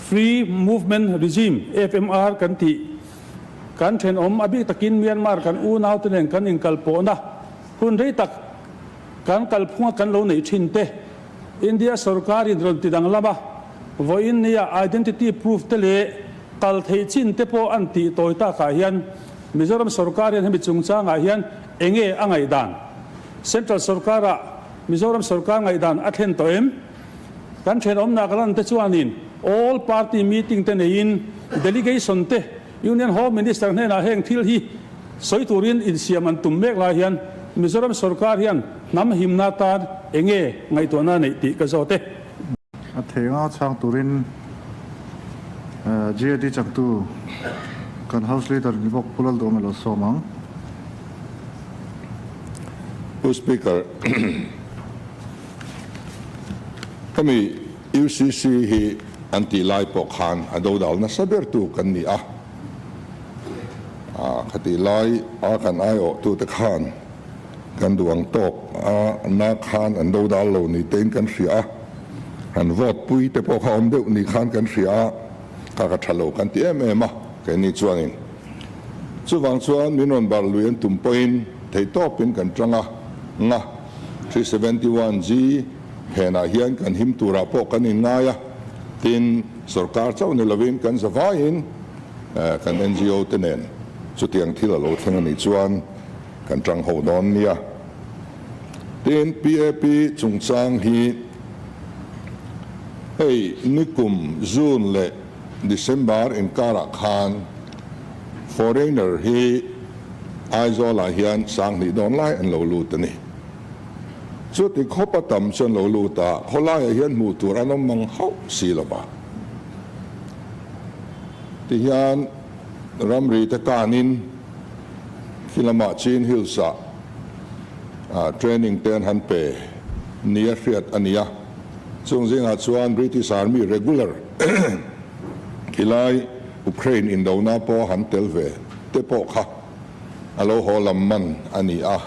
Free Movement Regime, FMR, kan tih kan thenawm, a bik takin Myanmar kan unaute nen kan inkalpawhna hun rei tak kan kalphunga kan lo neih thin te, India sorkarin rawn ti danglam a, vawiin nia identity proof te leh kal theih chin te pawh an tih tawi takah hian Mizoram sorkar hian hemi chungchangah hian enge a ngaihdan? Central sorkarah Mizoram sorkar ngaihdan a thlen tawh em? Kan thenawmna ka lan te chuanin All Party Meeting te neiin Delegation te Union Home Minister hnenah heng thil hi sawi turin insiam an tum mek lai hian Mizoram sorkar hian hnam himna tan enge ngaihtuahna neih tih ka zawt e. A theinga chhang turin GAD changtu kan House Leader ni bawk Pu Lalduhawm alo sawm ang. Pu Speaker, Hemi UCC hi an tih lai pawh khan a dodal nasa ber tu kan ni a, khatih lai a kan aiawhtute khan kan duh ang tawk a na khan an dodal lo ni tein kan hria a, han vote pui te pawh kha awm deuh ni khan kan hria a, kha ka tha lo kan ti em em a keini chuanin. Chuvang chuan min rawn bar lui an tum pawhin theihtawpin kan tang a nga. 371G phenah hian kan him turah pawh kan inngai a, tin, sorkar chauh ni lovin kan zavaiin kan ngo te nen chutiang thil a lo thleng a nih chuan kan tang ho dawn nia. Tin, PAP chungchang hi hei nikum June leh December inkarah khan foreigner hi Aizawlah hian Sanghnih dawn lai an lo lut a ni. Chuti khawp a tam chuan lo lut a, khawlaiah hian hmuh tur an awm mang hauh si lo va. Tihian ramri te kanin khi lamah Chin Hills-ah training te an han pe nia hriat a ni a. Chung zingah chuan British Army regular khilai Ukraine indona pawh han tel ve te pawh kha a lo haw lam man a ni a,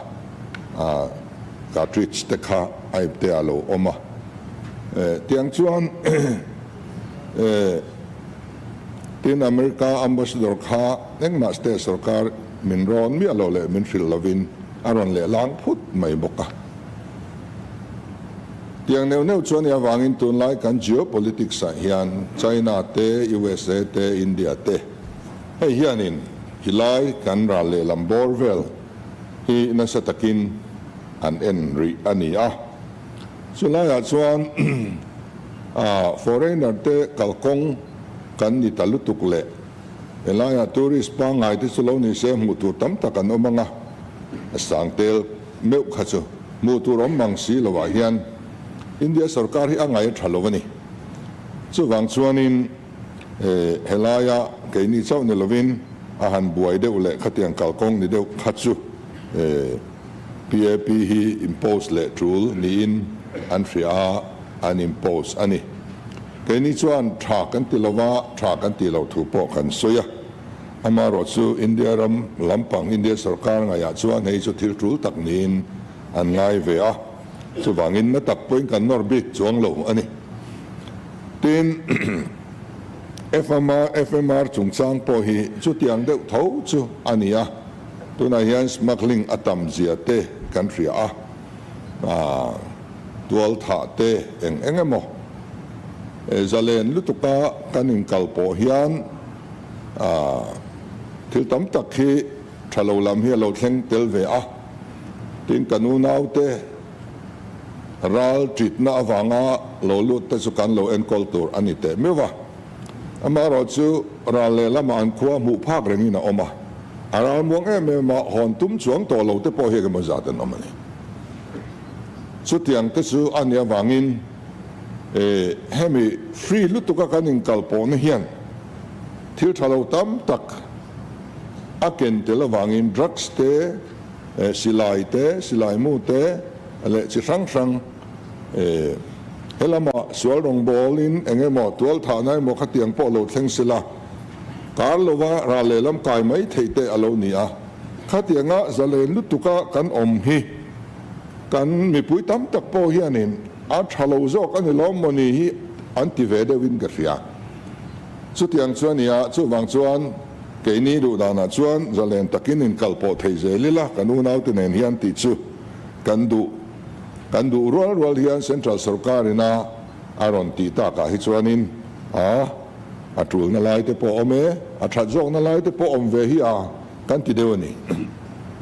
cartridge te kha a ipte a lo awm a. Tiang chuan tin America Ambassador kha engmah state sorkar min rawn miah lo leh min hrilh lovin a rawn lehlang phut mai bawk a. Tiang neuh neuh chuan i avangin tunlai kan geopolitics ah hian China te, USA te, India te hei hianin hilai kan ral lehlam bawr vel hi nasa takin an en rih a ni a. Chulaiah chuan foreigner te kalkawng kan ni ta lutuk leh helaiah tourist pangngai te chu lo ni se hmuh tur tam tak an awm ang a, sangtel meuh kha chu hmuh tur awm mang si lovah hian India sorkar hi a ngai a tha lo a ni. Chuvang chuanin helaia keini chauh ni lovin a han buai deuh leh khatiang kalkawng ni deuh kha chu PAP hi impose leh tul niin an hria a, an impose a ni. Keini chuan tha kan ti lova, tha kan tih loh thu pawh kan sawi a. Amaherawh chu India ram lampang India sorkar ngaihah chuan hei chu thil tul tak niin an ngai ve a, chuvangin na tak pawhin kan nawr bik chuang lo a ni. Tin, FMR FMR chungchang pawh hi chutiang deuh tho chu a ni a, tunah hian smuggling a tam zia te kan hria a, tual thah te eng eng emaw zalen lutuka kan inkal pawh hian, Thil tam tak hi tha lo lam hi a lo thleng tel ve a, tin kan unaute ral titna avanga lo lut te chu kan lo enkawl tur a ni teh meuh va. Amaherawhchu ral lehlamah an khua hmuh phak rengin a awm a, a ral muang em em a, hawn tum chuang tawh lo te pawh hi engemaw zat an awm a ni. Chutiang te chu a nih avangin hemi free lutuka kan inkalpawhna hian thil tha lo tam tak a ken tel avangin drugs te, silai te, silai mu te leh chi hrang hrang helama sual rawngbawlin eng emaw tualthahna emaw khatiang pawh lo thleng sela kar lova ral lehlam kai mai theih te a lo ni a. Khatianga zalen lutuka kan awm hi kan mipui tam tak pawh hianin a tha lo zawk a ni lawm maw ni hi an ti ve deuhin ka hria. Chutiang chu a ni a, chuvang chuan keini duh danah chuan zalen takin inkalpawh thei zel ila kan unaute nen hian tih chu kan duh. Kan duh rual rual hian Central sorkarina a rawn tih takah hi chuanin a a tulna lai te pawh awm e, a that zawkna lai te pawh awm ve hi a kan ti deuh a ni.